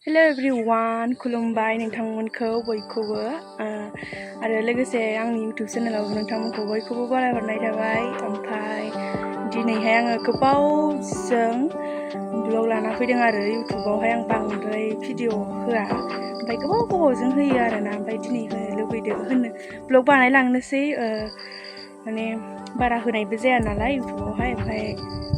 Hello everyone, खुलुमबाय नोंथांमोनखौ बयखौबो आरो लोगोसे आंनि YouTube चेनेलाव नोंथांमोनखौ बयखौबो बरायहरनाय थाबाय। ओमफ्राय दिनैहाय आङो गोबावजों ब्लग लाना फैदों आरो YouTubeआवहाय आं बांद्राय भिडिअ होआ ओमफ्राय गोबावजों होयो आरोना। ओमफ्राय दिनै होनो लुबैदों ब्लग बानायलांनोसै माने बारा होनायबो जाया नालाय YouTubeआवहाय। ओमफ्राय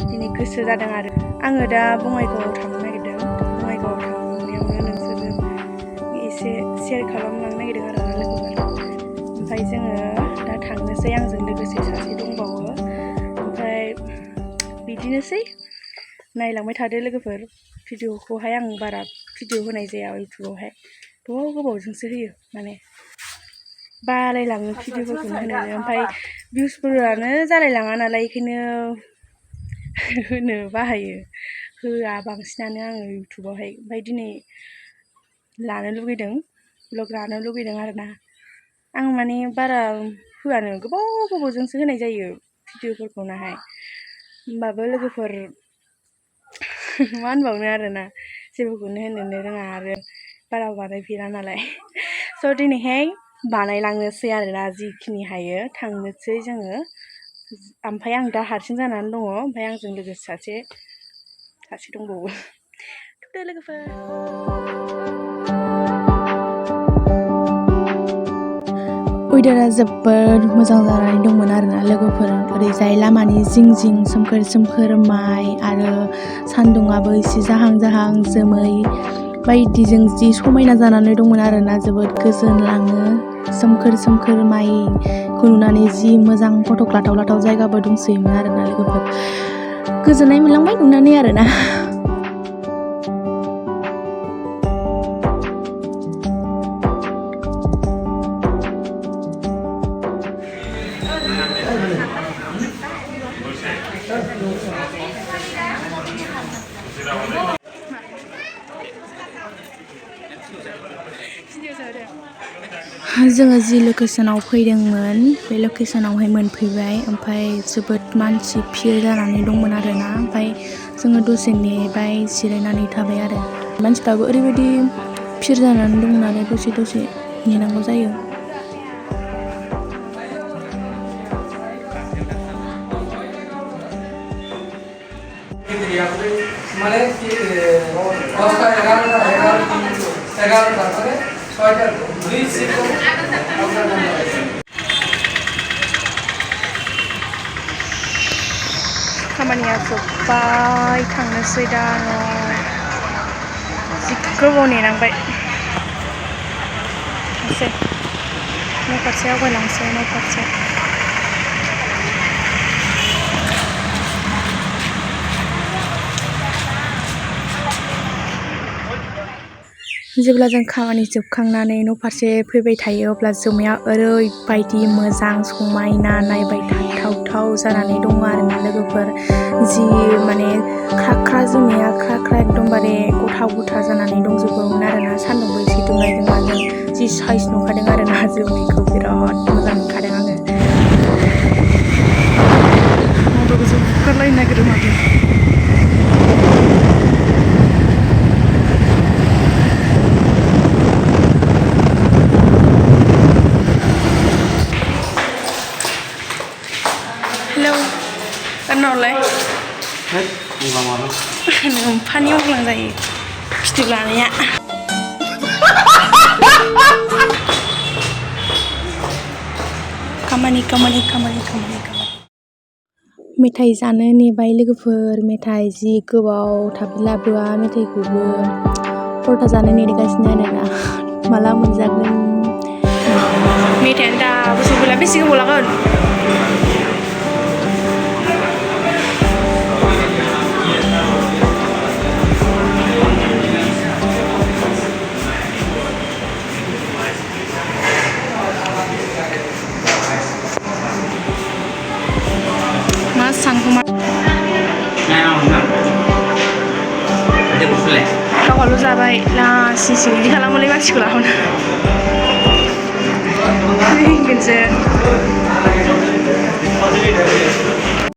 दिनै गोसो जादों आरो आङो दा बङाइगावआव थांनो नागिरदों। बङाइगावआव थांनायावनो नोंसोरजों एसे शेयार खालामलांनो नागिरदों आरो लोगोफोर। ओमफ्राय जोङो दा थांनोसै, आंजों लोगोसे सासे दंबावो। ओमफ्राय बिदिनोसै, नायलांबाय थादो लोगोफोर। भिडिअखौहाय आं बारा भिडिअ होनाय जाया YouTubeआवहाय, गोबावजोंसो होयो, माने बालायलाङो भिडिअफोरखौनो होनो। ओमफ्राय भिउसफोरानो जालायलाङा नालाय बेखायनो होनो बाहायो, होआ बांसिनानो आङो YouTubeआवहाय। ओमफ्राय दिनै लानो लुगैदों, ब्लग लानो लुगैदों आरोना। आं माने बारा होआनो, गोबावजोंसो होनाय जायो भिडिअफोरखौनोहाय। होमबाबो लोगोफोर मा होनबावनो आरोना, जेबोखौनो होनोनो रोङा आरो बारा बानायफेरा नालाय। स' दिनैहाय बानायलांनोसै आरोना, जिखिनि हायो थांनोसै जोङो। ओमफ्राय आं दा हारसिं जानानै दङ, ओमफ्राय आंजों लोगोसे सासे दंबावो। थुदो लोगोफोर। वेदारा जोबोद मोजां जानानै दंमोन आरोना लोगोफोर। ओरैजाय लामानि जिं सोमखोर माइ, आरो सान्दुंआबो एसे जाहां जोमै बायदिजों जि समायना जानानै दंमोन आरोना। जोबोद गोजोनलाङो, सोमखोर माइखौ नुनानै जि मोजां फट' लाथाव जायगाबो दंसोयोमोन आरोना लोगोफोर। गोजोननाय मोनलांबाय नुनानै आरोना। जोङो जि लकेसनाव फैदोंमोन बे लकेसनावहाय मोनफैबाय। ओमफ्राय जोबोद मानसि भिर जानानै दंमोन आरोना। ओमफ्राय जोङो दसे नेबाय, जिरायनानै थाबाय आरो। मानसिफ्राबो ओरैबायदि भिर जानानै दं नालाय दसे नेनांगौ जायो। खामानिया जोब्बाय, थांनोसै दा न'आव। जि गोबाव नेनांबाय। थांसै न' फारसे आवगायलांसै, न' फारसे। जेब्ला जों खामानि जोबखांनानै न' फारसे फैबाय थायो, अब्ला जोमैया ओरैबायदि मोजां समायना नायबाय थाथाव जानानै दङ आरोना लोगोफोर। जि माने ख्रा जोमैया ख्रा एकदमबारे गथा जानानै दंजोबोमोन आरोना। सान्दुंबो एसे दुंनायजों माजों जि साइज नुखादों आरोना जोमैखौ, बिराद मोजां नुखादों आङो। मबाइलखौ बुखारलायनो नागिरो माथो। हेलौ, गाननाहरलाय। नोम्फानि अग्लां जायो फिथोब लानाया। खामानि। मेथाइ जानो नेबाय लोगोफोर। मेथाइ जि गोबाव थाब लाबोआ मेथाइखौबो। परथा जानो नेगासिनो आरोना, माला मोनजागोन। मेथाइयानो दाबो सफैला, बेसे गोबाव लागोन? गावहाल' जाबाय, लासिंसिं बिदि खालामोलै मानसिखौ लाहरनो।